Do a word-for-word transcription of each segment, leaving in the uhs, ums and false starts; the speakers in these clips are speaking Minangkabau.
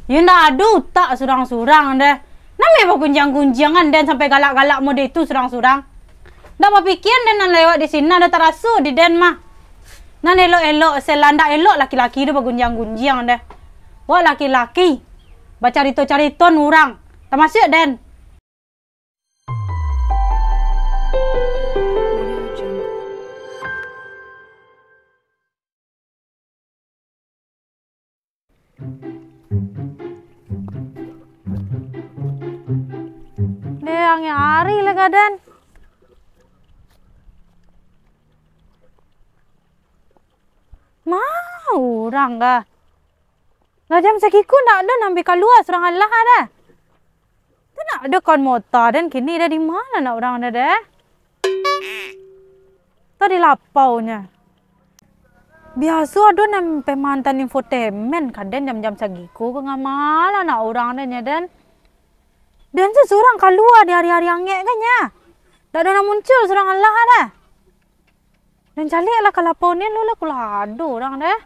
Yo ndak ado utak surang-surang deh. Namo bagunjiang-gunjiangan den sampai galak-galak mode itu surang-surang. Ndak bapikian den nan lewat di sinan, ndak taraso di den mah. Nan elok-elok se lah ndak elok laki-laki tu bagunjiang-gunjiang deh. Wak laki-laki bacarito-carito urang, tamasuak den. Deh, angin ari lah gadan. Ma urang ka? Lah jam sagiku ndak ado nan bi kalua surang alah dah. Tu ndak ado kawan mota den kini dah, di ma lah nak urang dah deh. Tu di lapau nyo. Biaso ado nan pai maantan infotemen ka den jam-jam sagiku ko, ngamalah nak urang den nyo den. Den tu surang kalua di ari-ari angek kan nyo. Ndak ado nan muncul surang alah dah. Den caliak lah ka lapau ni lu lah, ko lah ado urang deh.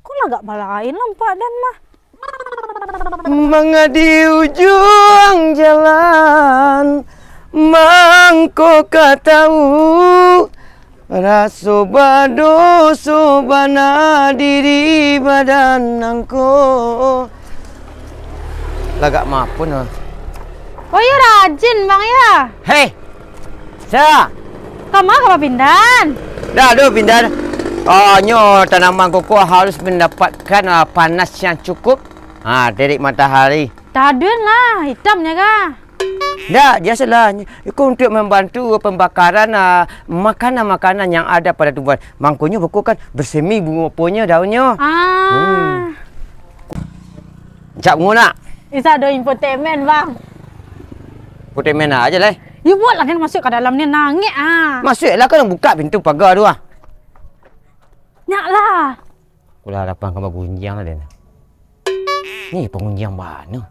Ko lah agak balain lah nampak den mah. Manga di ujuang jalan, mangko ka tau, raso badoso bana diri badan nangko. Lagak mapun ah. Oh iyo, rajin bang ya. Hei, sa. Kama ka bapindahan? Dah, dah pindah. Ah, nyo tanaman koko harus mendapatkan ah, panas yang cukup. Ah, terik matahari. Tadun lah, hitamnya kah? Ndak, biasalah. Iko untuk membantu pembakaran ah, makanan-makanan yang ada pada tumbuhan. Mangkonyo beko kan bersemi bungo aponyo daunnyo. Ah. Hmm. Cak bungo nak? Isa ado infotainment, Bang. Infotainment aja lah. Yo buatlah den masuk ka dalam ni, nangek ah. Masuklah kau, buka pintu pagar tu ah. Nyak lah. Ulah lapang ka bagunjiang lah den. Ni pengunjiang bana.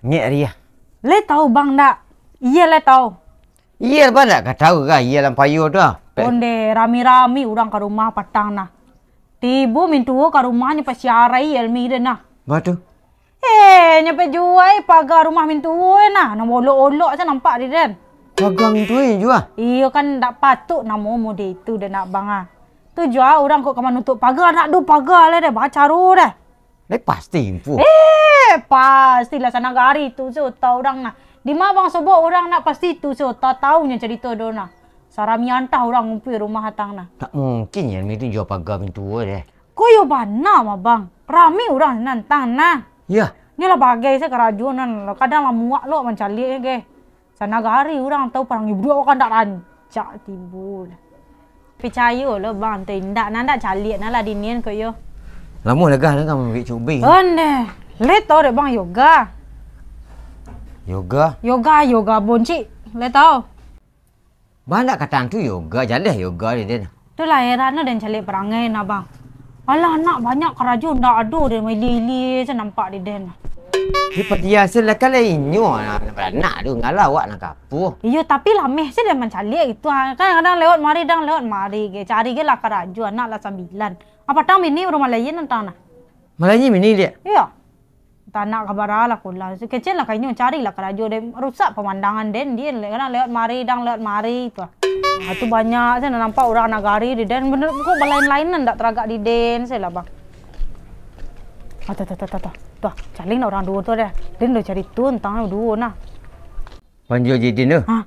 Nyek Ria. Le tau bang ndak? Iye le tau. Iye bang ndak ka tau ka iye lampayo tu ah. Onde rami-rami urang ka rumah patang nah. Tibo mintuo ka rumahnyo pasiarai Elmi den nah. Batu. Eh, nyampe juo ai paga rumah mintuo e nah, nan olok-olok se nampak di den. Paga mintuo e juo? Iyo kan, ndak patuk namo mode itu den nak bang ah. Tu juo urang kok ka manutuik paga, ndak ado paga lai deh, bacaro deh. Lai pasti info. Eh, pastilah sanagari tu se ota urang nah. Di ma bang sobok urang nak pasti tu se ota tau nyo carito do nah. Sarami antah urang ngumpul rumah atang nah. Tak mungkin ya, itu juo paga mintuo deh. Ko iyo bana mah, Bang. Rami urang nan tang nah. Yah. Nyo lah bagai se karajo nan, kadang lah muak lo mancaliak ge. Sanagari urang tau parang ibu awak kan dak rancak tibo lah. Picayo lo, Bang, tu indak, nan dak caliak nan lah dinian ko yo. Lamo lah gah lah kan mambiak cubi. Ondeh. Le tau dek, Bang, yoga. Yoga? Yoga, yoga boncik. Le tau. Bang, ndak ka tantu yoga, jaleh yoga di den. Tu lah heran tu den caliak parangai nah, Bang. Alah, nak banyak karajo ndak ado den, mailia-ilia se nampak di den. Di patiasan lah kan lah inyo, anak tu, ngalah awak nak ka apo? Iyo, tapi lameh se den mancaliak gitu ah. Kan kadang lewat mari, dang lewat mari ge. Cari ge lah karajo, anak lah sambilan. Apa tang bini urang malain antang nah? Malain bini dek? Iyo. Tanak ka bara lah ko lah. Kecen lah ka inyo cari lah karajo den. Rusak pamandangan den, den le-, kadang lewat mari, dang lewat mari tu ah. Ah, tu banyak se nan nampak urang nagari di den. Bener ko balain-lainan ndak taragak di den se lah, Bang. Ah, tu, tu, tu, tu, tu. Tu ah, caling lah urang duo tu deh. Den dah cari tu antang duo nah. Panjo jidin tu. Ha?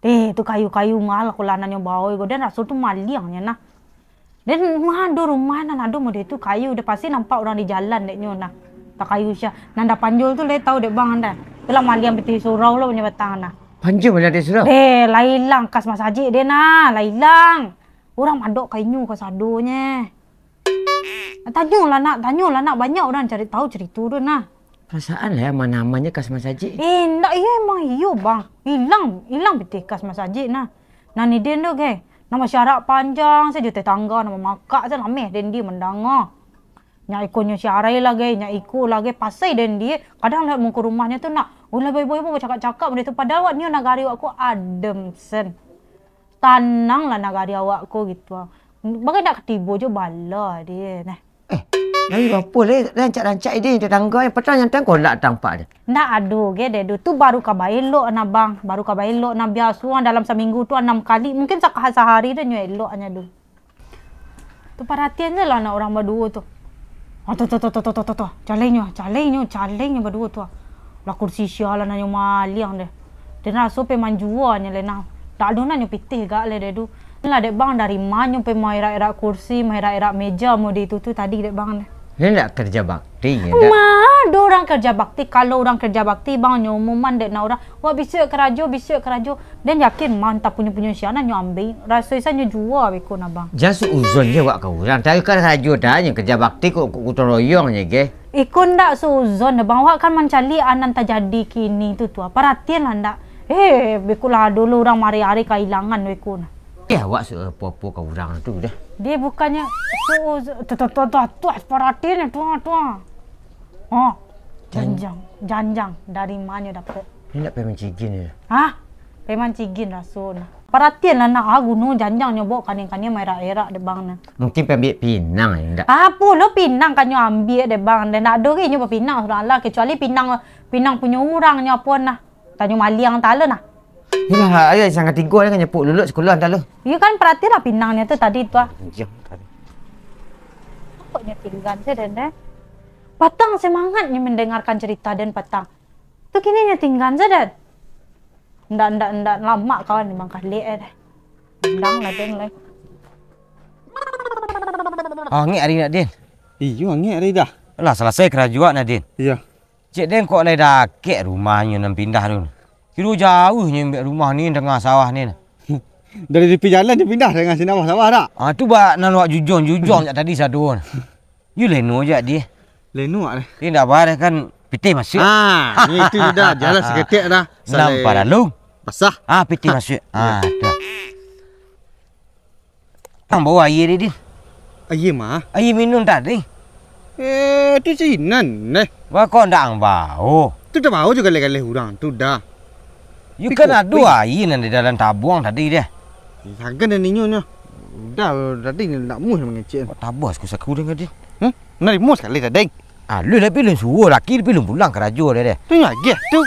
Eh, tu kayu-kayu malah ko lah nan nyo bawa ko. Den raso tu maliang nyo nah. Den rumah ado, rumah nan ado mode tu kayu, den pasti nampak urang di jalan dek nyo nah. Takayu sia. Nan dah panjul tu lai tau dek bang dah. Tu lah maliang pitih surau lo punyo batang nah. Panjul maliang pitih surau? Deh, lah ilang kas masajik deh nah, lah ilang. Urang madok ka inyo kasadonye. Tanyolah nak, tanyolah nak, banyak urang cari tau carito tu nah. Parasaan lah ya, aman-aman je kas masajik. Eh, ndak, iyo emang iyo bang. Ilang, ilang pitih kas masajik nah. Nan iden tu ge, nan masyarak panjang sajo tetangga, nan mamakak se lameh den di mandanga. Nyak ikonyo si Arai lah ge, nyak iko lah ge, pasai den di, kadang lewat muko rumahnyo tu nak, ulah baibo-ibo bacakak-cakak benda tu, padahal awak nio nagari awak ko adem sen. Tanang lah nagari awak ko gitu. Bagai ndak katibo jo bala di, nah. Eh, Tapi apo lai, rancak-rancak ide tetangga, patang nyantai kolak tampak deh. Ndak ado ge deh, Du. Tu baru ka baelok nah, Bang. Baru ka baelok nah, biaso dalam saminggu tu anam kali, mungkin saka-, sahari deh nyo elok nyo, Du. Tu paratian je lah anak urang baduo tu. Ah, tu, tu, tu. Caliaknyo, caliaknyo, caliaknyo baduo tu ah. Lah kursi sia lah nan nyo maliang deh. Den raso pai manjua nyo lai nah. Dak ado nan nyo pitih gak lai deh, Du. Lah dek Bang, dari ma nyo pai maerak-erak kursi, maerak-erak meja mode itu tu tadi dek Bang deh. Ni ndak kerja bakti nyo, ndak? Ma ado urang kerja bakti, kalau urang kerja bakti, Bang, nyo umuman dek nah urang. Wak bisuak karajo, bisuak karajo. Den yakin mah antah punyo-punyo sia nan nyo ambiak, raso sia nyo jua beko nah, Bang. Jan suuzon je wak ka urang, tapi kan sajo dah nyo kerja bakti kok, kok gotong royong je ge. Iko ndak suuzon dah, Bang, wak kan mancaliak nan tajadi kini tu, tu, paratian lah ndak. Eh, beko lah dulu urang mari-ari kailangan beko nah. Eh, awak suuzon apo-apo ka urang tu dah. Dia bukannyo suuzon, tu, tu, tu, tu, tu, paratian tu, tu. Ha, janjang, janjang dari ma nyo dapek? Ni ndak pai mancigin je? Hah? Pai mancigin raso nah. Paratian lah nak, ah, guno janjang nyo baok kaniang-kaniang maerak-erak dek Bang nah. Mungkin pai ambiak pinang je, ndak? Apo lo pinang kan nyo ambiak dek Bang, dek ndak ado ge nyo bapinang surang lah, kecuali pinang, pinang punyo urang nyo apo nah. Tanyo maliang talo nah. Iyolah, ayo sangat tigo kan nyepuk lulus sekolah talo. Iyo kan, paratian lah pinang nyo tu tadi tu ah. Janjang tadi. Kok nyo tinggan se den deh. Patang semangatnyo mendengarkan cerita den patang. Tu kini nyo tinggan se den. Ndak, ndak, ndak lamak kawan ni mangkaliak eh deh. Undang lah den lai. Angek ari nak, Din? Iyo, angek ari dah. Lah, salasai karajo nak, Din? Iyo. Cek den kok lai dakek rumahnyo nan pindah tu. Kiro jauahnyo ambek rumah ni tangah sawah ni nah. Dari tepi jalan nyo pindah tangah sawah, sawah dak? Ah, tu bak nan wak jujuang-jujuang jak tadi sado nah. Yo leno jak deh. Leno wak deh. Tapi ndak apo deh kan pitih masuak. Ah, ni tu dah jalan saketek dah. Salai. Nampak dah, Long? Basah. Ah, pitih masuak. Ah, dah. Ang bao aia deh, Din. Aia ma? Aia minum tadi. Eh, tu sinan deh. Wah, kok ndak ang bao? Tu tabao jo galeh-galeh urang tu dah. Yo kan ado aia nan di dalam tabuang tadi deh. Eh, sagan dah ninyo nyo. Udah tadi nak muah mangecek. Kok tabas ku saku deh, Din? Hmm? Nari muah sakali tadi. Alun lah, pilun suo laki, pilun pulang karajo deh, deh. Tu nyo agiah tu.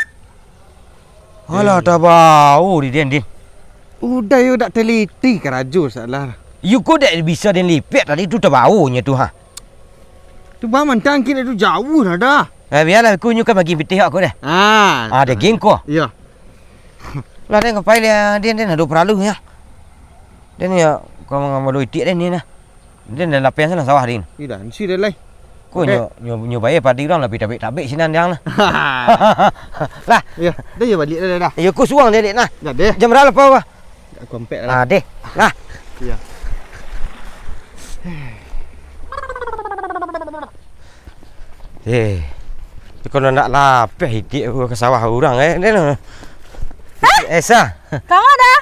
Alah, tabao di den, Din. Udah yo dak teliti karajo salah. Yo ko dek bisa den lipek tadi tu tabao nyo tu, ha. Tu bang mantang kini tu jauah dah dah. Eh, bialah, ko nyo kan bagi pitih aku deh. Ah. Ah, daging ko. Iyo. Lah, den kapai lah, den, den ado paralu nyo. Den yo, ko mangambalo itik den ni nah. Den dah lapian sana sawah, Din. Ih, dah, nsi dah lai. Ko nyo, nyo, nyo bayar padi urang lah, tabek-tabek sinan dang lah. Lah. Iyo, dah yo baliak dah, dah, dah. Iyo, ko suang dek nah. Dah, deh. Jam bara lah, Pa? Dah kompek lah. Ah, deh. Lah. Iyo. Eh, kalau nak lapeh itik ka sawah urang, eh, den. Hah? Eh, Sa. Kama dah?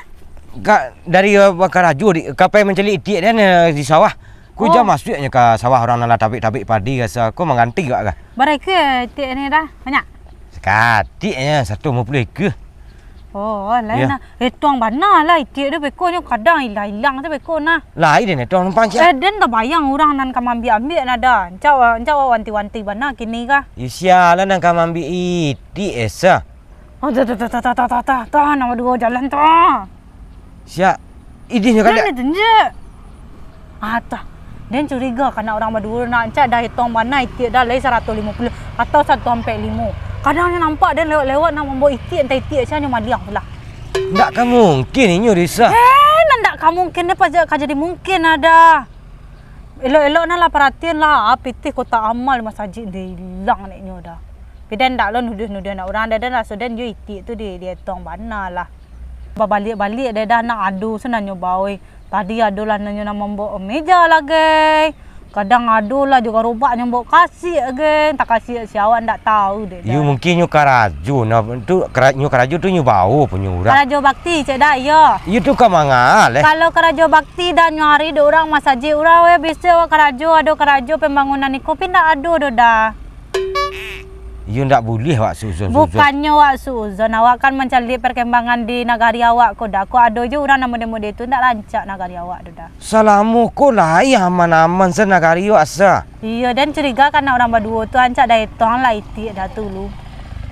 Ka, dari, eh, bakarajo di, kapai mancaliak itik den, eh, di sawah. Ku jam masuaknyo ka sawah urang nan lah tabek-tabek padi, rasa ko mangganti wak kah? Bara ikua itik ni dah? Banyak? Sakatik nyo, saratus limo puluah ikua. Oh, lain lah. Etuang bana lah itik tu, beko nyo kadang ilang-ilang tu beko nah. Lai den etuang numpang sia? Eh, den tabayang urang nan ka maambiak-ambiak nah dah. Encak, encak wanti-wanti bana kini kah? Yo, sia lah nan ka maambiak itik, eh, Sa. Oh, tah, tah, tah, nan baduo jalan tu. Sia, idih nyo kan. Jan ditunjuk. Ah, tah. Den curiga ka anak urang baduo nak, encak dah etong bana itik dah lai saratus limo puluah atau saratus ampek limo. Kadang nyo nampak den lewat-lewat nak mambaok itik, antah itik sia nyo maliang tu lah. Ndak ka mungkin inyo, Risa. Eh, nan ndak ka mungkin ni pajak ka jadi mungkin ado. Elok-elok nah lah paratian lah, ah, pitih kotak amal masajik deh ilang dek nyo dah. Tapi den ndak lo nuduah-nuduah anak urang, den raso den jo itik tu di, dietong bana lah. Babaliak-baliak deh dah nak ado se nan nyo baoi. Tadi ado lah nan nyo nan mambaok meja lai. Kadang ado lah jo garobak nyo mambaok kasiak ge. Antah kasiak sia awak ndak tau dek dah. Yo mungkin nyo karajo nah, tu kara-, nyo karajo tu nyo bao punyo urang. Karajo bakti cek dah, iyo. Iyo tu ka manga leh. Kalau karajo bakti dah nyo ari dek urang masajik urang, weh, bisuak awak karajo, ado karajo pembangunan iko, pi ndak ado doh dah. Iyo, ndak buliah awak suuzon-suuzon. Bukannyo awak suuzon, awak kan mancaliak parkembangan di nagari awak ko doh. Kok ado juo urang nan model-model tu, ndak rancak nagari awak tu doh. Salamo ko lai aman-aman sa nagari awak sa. Iyo, den curiga kan urang baduo tu, rancak den etong lah itiak den tu lu.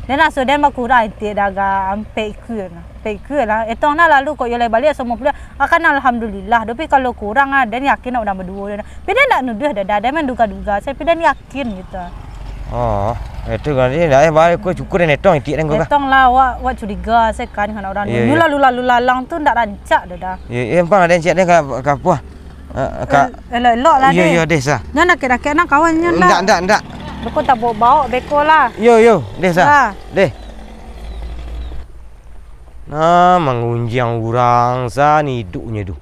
Den raso den bakurang itiak den agak ampek ikua nah. Ampek ikua lah. Etong nah lalu kok iyo lai baliak samo pulo. Akan alhamdulillah. Tapi kalau kurang ah, den yakin urang baduo den. Tapi den ndak nuduah doh, den manduga-duga sajo, tapi den yakin gitu. Oh, itu kan, eh, dah, eh, baik, kau cukur den etong itiak den kau kah? Etong lah, awak, awak curiga sajo kan, kan urang. Iyo, iyo. Lalu-lalu lalang tu ndak rancak doh doh. Iyo, iyo, ampang den ciek den ka, ka apo? Eh, ka El-, elok-elok lah, iyo, deh. Iyo, deh, sa. Nyo dakek-dakek nah kawan nyo ndak? Ndak, ndak, ndak. Beko tabok-bawok beko lah. Iyo, iyo, deh, sa. Lah. Deh. Nah, mangunjiang urang sa ni iduknyo tu.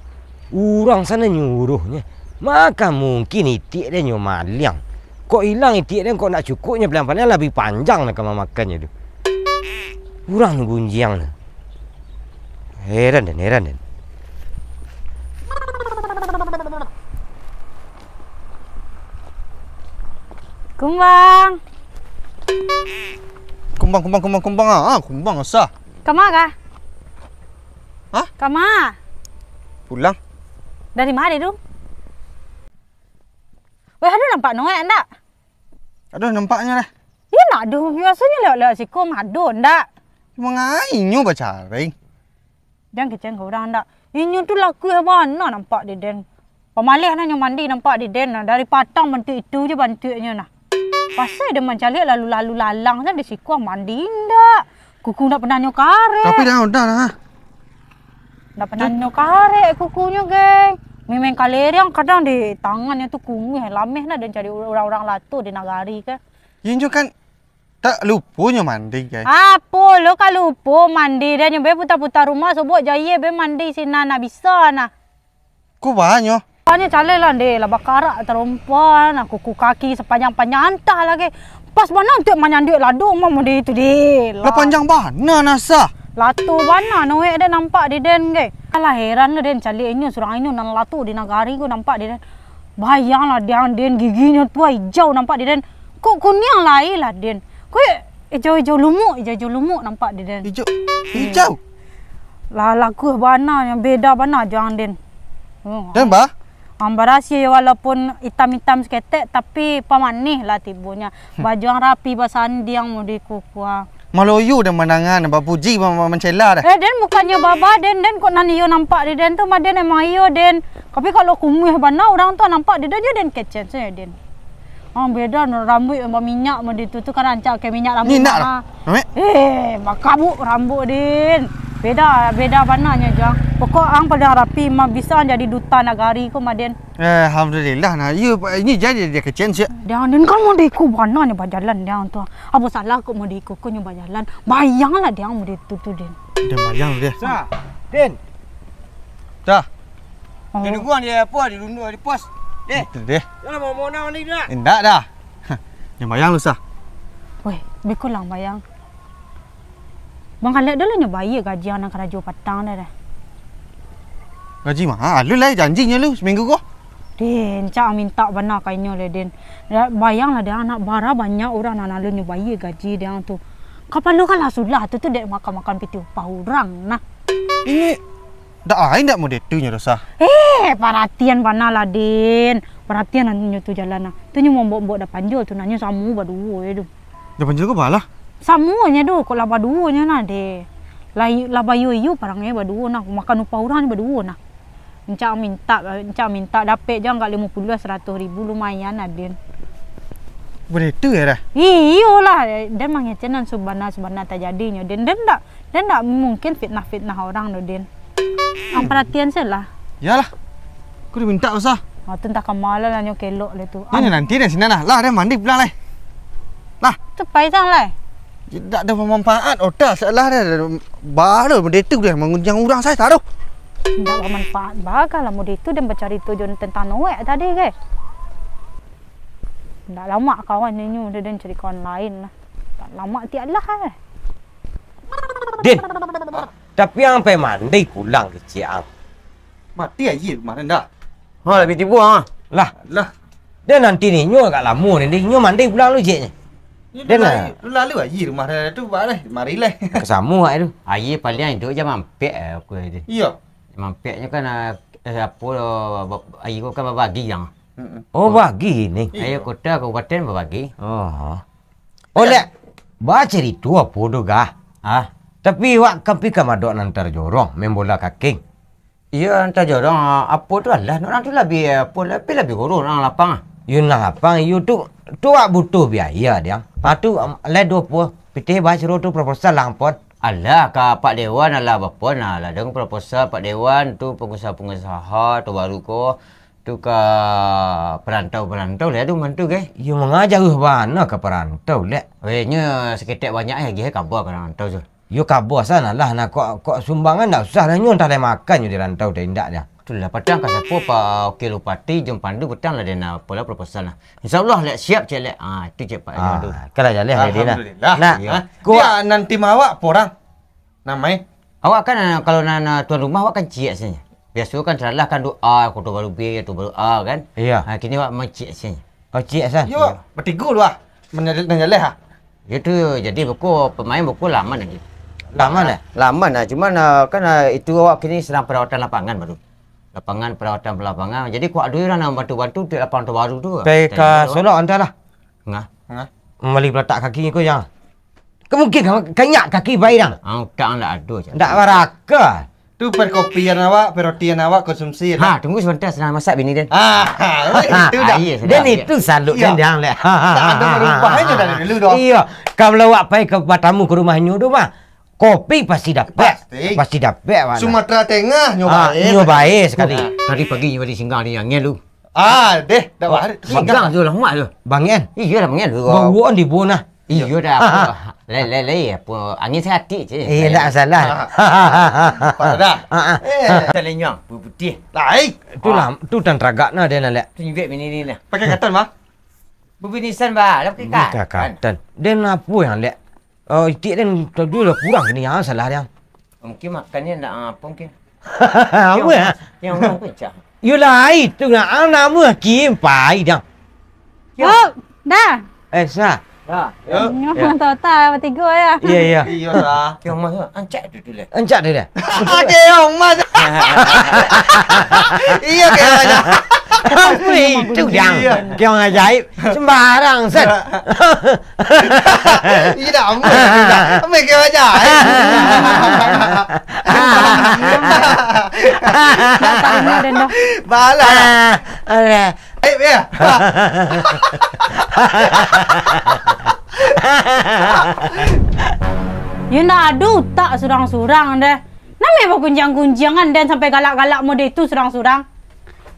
Urang sa nan nyuruahnyo. Maka mungkin itiak den nyo maliang. Kok ilang itiak den, kok nak cukuiknyo paliang-paliang labiah panjang lah ka mamakannyo tu. Urang nan gunjiang tu. Heran den, heran den. Kumbang. Kumbang, kumbang, kumbang, kumbang. Ah, kumbang asa. Kama kah? Hah? Kama? Pulang. Dari ma tu? Weh, ado nampak Noek ndak? Ado nampaknyo lah. Iyo ndak doh, biasonyo lewat-lewat siko mah ado ndak? Mangainyo bacarai. Jan kecek ka urang ndak. Inyo tu lakuah bana nampak di den. Pamaleh nah nyo mandi nampak di den nah. Dari patang bantuak itu je bantuaknyo nah. Pasai den mancaliak lalu-lalu lalang sa di siko mandi ndak. Kuku ndak pernah nyo karek. Tapi dah, dah lah. Ndak pernah nyo karek kukunyo, geng. Mimeng kaleriang kadang di tangannyo tu kumuah, lameh nah den cari urang-urang lato di nagari ke. Inyo kan tak lupo nyo mandi, geng. Apo lo ka lupo mandi, den nyo be puta-puta rumah, sobok jayie be mandi sinan, nah bisa nah. Ko banyo. Banyo caleh lah, deh, lah bakarak tarompa, nah, kuku kaki sapanjang-panjang antah lagi. Pas bana untuak manyanduak lado mah mode itu, deh. Lah panjang bana, nah, sah. Lato bana, Noek den nampak di den, ge. Alah, heran lah den, caliak inyo surang inyo nan lato di nagari ko nampak di den. Bayang lah, den, den, giginyo tu ijau nampak di den. Kok kuniang lai lah, den. Kok ijau-ijau lumuk, ijau-ijau lumuk nampak di den. Ijau? Ijau? Lah, lakuah bana, yang beda bana jo ang den. Oh. Den, bah? Ang barasiah yo, walaupun itam-itam saketek, tapi pamanih lah tibonyo. Hmm. Baju ang rapi, basandiang mode kuku ang. Maloyo den mandanga, bapuji, ma-, ma-, mancela dah. Eh, den bukannyo baba, den, den kok nan iyo nampak di den tu mah, den emang iyo, den. Tapi kalau kumuah bana urang tu nampak di den, yo den kecek sajo, den. Ah, beda no, rambuik yang baminyak mode itu tu kan rancak ke minyak rambuik. Minyak mah. Rambuik? Eh, bakabuk rambuik, den. Beda, beda bana nyo, Jang. Pokok ang paling rapi, mah bisa jadi duta nagari ko mah, den. Eh, alhamdulillah nah. Iyo, ini jadi dia kecek sih. Jang, den kan mode iko bana nyo bajalan, Jang tu. Apo salah kok mode iko ko nyo bajalan. Bayang lah, Jang, mode itu tu, den. Den bayang deh. Sa, den. Dah. Oh. Dia nunggu di apo, di rundu, di pos. Deh. Itu deh. Jangan mau-mau nak ni dah. Indak dah. Nyo bayang lu, sah. Weh, beko lah bayang. Bang Kaleb dulu nyo bayia gaji nan karajo patang dah, dah. Gaji mah? Ah, lu lah janjinyo lu seminggu ko. Deh, encak mintak bana ka inyo leh, den. Bayang lah, deh, anak bara banyak urang nan alun nyo bayia gaji, deh, tu. Kapalo kan lah sulah tu, tu dek makan-makan pitih upah urang, nah. Ini Dak ai, ndak mode tu nyo dosa. Eh, paratian bana lah, Din. Paratian lah nyo tu jalan nah. Tu nyo mambok-mbok Da Panjul tu, nah, nyo samo baduo je tu. Da Panjul ko baa lah? Samo nyo tu, kok lah baduo nyo nah, deh. Lah, lah bayo-iyo parangai baduo nah, makan upah urang nyo baduo nah. Encak mintak, encak mintak dapek je agak limo puluah, saratuih ribu lumayan lah, Din. Mode tu yo dah? Iyolah, den mangecek nan sabana-sabana tajadinyo, Din. Den ndak Den ndak mungkin fitnah-fitnah urang tu, Din. Ang paratian se lah. Iyolah. Ko dimintak usah. Ah, tu antah ka ma lah nyo kelok le tu. Ini nanti deh sinan lah. Lah, deh mandi pulang lah. Lah. Tu pai sang lah. Dak ado manfaat otak se lah deh. Baru mode tu deh mangunjiang urang sajo taruh. Ndak bamanfaat bagai lah mode tu, den bacarito jo tentang Noek tadi ke. Ndak lamak kawan inyo, den cari kawan lain lah. Ndak lamak tiak lah eh. Din, tapi ang pai mandi pulang kecek ang. Mati aia kemarin dah. Ha, labiah tibo ah. Lah. Lah. Dah nanti ninyo agak lamo ni, ninyo mandi pulang lu ceknyo. Den lah. Lalu ayi rumah tu, ba-, leh, mari leh. Ka samo awak tu. Ayi paliang iduik jam ampek, eh, aku tu. Iyo. Jam ampeknyo kan, eh, eh, apo, ayi ko kan babagi yang. Mm-mm. Oh, bagi ni. Iyo. Ayi kota kabupaten babagi. Oh. Oh, lek, bacarito apo tu, Gah? Ah. Tapi awak kan pi ka madok nan tarjorong, main bola kaki. Iyo, nan tarjorong, apo tu alah, urang tu labiah, apo, labiah, labiah guru urang lapang. Yo, nan lapang, yo tu, tu awak butuh biaya, Diang. Ah, tu, am, lai duo puluah, pitih bah suruh tu proposal lah, ampun. Alah, ka Pak Dewan, alah, bapun, alah, dong proposal Pak Dewan, tu pengusaha-pengusaha, tu baru ko, tu ka perantau-perantau, lah, tu mantu, ge. Yo, manga jauah bana ka perantau, lek. Weh, nyo saketek banyak, eh, ge, kaba ka perantau tu. Yo, kaba salah lah, nah, kok, kok sumbangan ndak usah lah, nyo antah lai makan nyo di rantau, dah indak dah. Tu lah, patang ka sapo, Pak Wakil Bupati, jom pandu patang lah, dia nak apolah proposal lah. Insya Allah, lek, siap, cek, lek. Ah, itu cek Pak Ridwan tu. Ah, kalau jaleh, Edi lah. Alhamdulillah. Nah, iyo. Ko dia nanti mawak apo urang? Namai? Awak kan, ah, kalau nan, ah, tuan rumah, awak kan ciek sajo. Biaso kan salah kan doa, Koto Baru B, Koto Baru A kan. Iyo. Ah, kini awak main ciek sajo. Oh, ciek sajo. Yo, batigo lu ah. Nan jaleh, nan jaleh ah. Yo tu, jadi buku pemain buku laman lagi. Laman, eh? Laman lah, cuman, ah, kan, ah, itu awak kini sedang perawatan lapangan baru. Lapangan, perawatan lapangan. Jadi, kuak duit urang nak bantu-bantu untuak lapangan tu baru tu. Pai ka Solok antah lah. Ngah. Ngah. Mambali palatak kaki ko, Jang. Ka mungkin ka, ka inyak kaki pai, Jang. Ah, utak ndak ado, Jang. Ndak baraka. Tu perkopian awak, perotian awak konsumsi, Ha, tunggu sabanta, sadang masak bini den. Ah, itu dah. Ah, iyo, sadap, Den iyo. Itu salut Iyo. Den, Jang, leh. Tak ada berubah aja dari dulu, doh. Iyo. Kalau awak pai ka batamu ka rumahnyo tu mah, kopi pasti dapat. Pasti. Pasti dapat, awak. Sumatera Tengah, nyo Ah, bae. Nyo bae sakali. Tadi pagi nyo di singgah di angin lu. Ah, deh, dak Oh, bae. Singgah tu lah, mak tu. Bangin. Iyo lah, bangin tu. Bawaan di bona. Iyo dah. Apo, le, le, le, apo, angin satik je. Eh, ndak salah. Ah. Nampak dah. Ah, ah. Eh, talenyang, putih. Lai. Tu lah, tu tan teragak nah dia nak lihat. Tu nyubit bini ni lah. Pakai katan, Bang? Bubinisan, Bang. Dah pakai Bukan katan. Katan. Dia nak apo yang lihat? Oh, itik dia tadi lah kurang kini, yang salah dia. Mungkin makannya ndak, ah, apo mungkin. Apo ya? Yang urang tu, Cak. Yo lai tu nak, ah, nama Kim pai dah. Yo. Oh, dah. Eh, sa. Dah. Yo. Nyo Ya. Mantap tak, batigo ya. Iya, iya. Iyo lah. Yang mah ancak tu tu lah. Ancak tu dah. Ada yang mah. Iya, kayak mana? Apa itu, Jang? Iya. Kayak orang ajaib. Sembarang, San. Iya dah, amai. Amai kau aja. Dah tanya dan dah. Balah. Ah, alah. Eh, ya. Yo ndak ado utak surang-surang deh. Name bagunjiang-gunjiangan den sampai galak-galak mode itu surang-surang.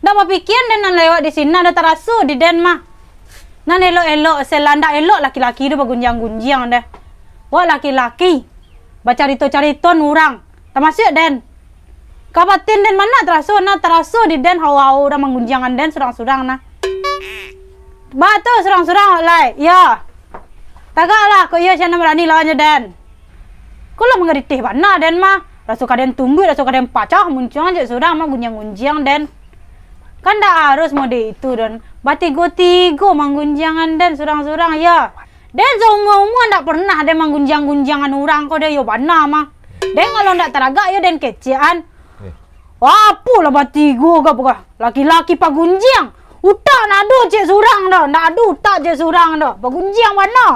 Ndak bapikian den nan lewat di sinan, ndak taraso di den mah. Nan elok-elok, se lah ndak elok laki-laki tu bagunjiang-gunjiang deh. Wak laki-laki, bacarito-carito urang, tamasuak den. Ka batin den mah ndak taraso, nan taraso di den hawa-hawa urang manggunjiangan den surang-surang nah. Ba tu surang-surang wak lai, yo. Tagaklah, kok iyo sia nan barani lawan jo den. Ko lah mangaritih bana den mah. Raso ka den tumbuik, raso ka den pacah, muncuang cek surang mah gunjiang-gunjiang den. Kan ndak harus mode itu den. Batigo-tigo manggunjiangan den surang-surang, yo. Den saumua-umua ndak pernah den manggunjiang-gunjiangan urang ko den, yo bana mah. Den kalau ndak taragak yo den kecekan. Eh. Apolah batigo ka apo kah? Laki-laki pagunjiang. Utak ndak ado cek surang doh. Ndak ado utak cek surang doh. Pagunjiang bana.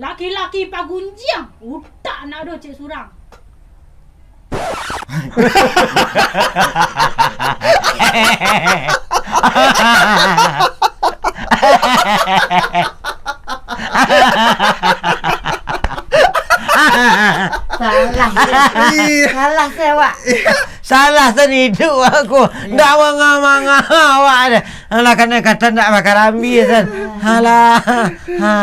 Laki-laki pagunjiang. Utak ndak ado cek surang. Salah. Salah se, Wak. Salah sen iduik aku. Ndak manga-manga awak deh. Alah, kanai kata ndak bakarambi sen. Alah. Ha.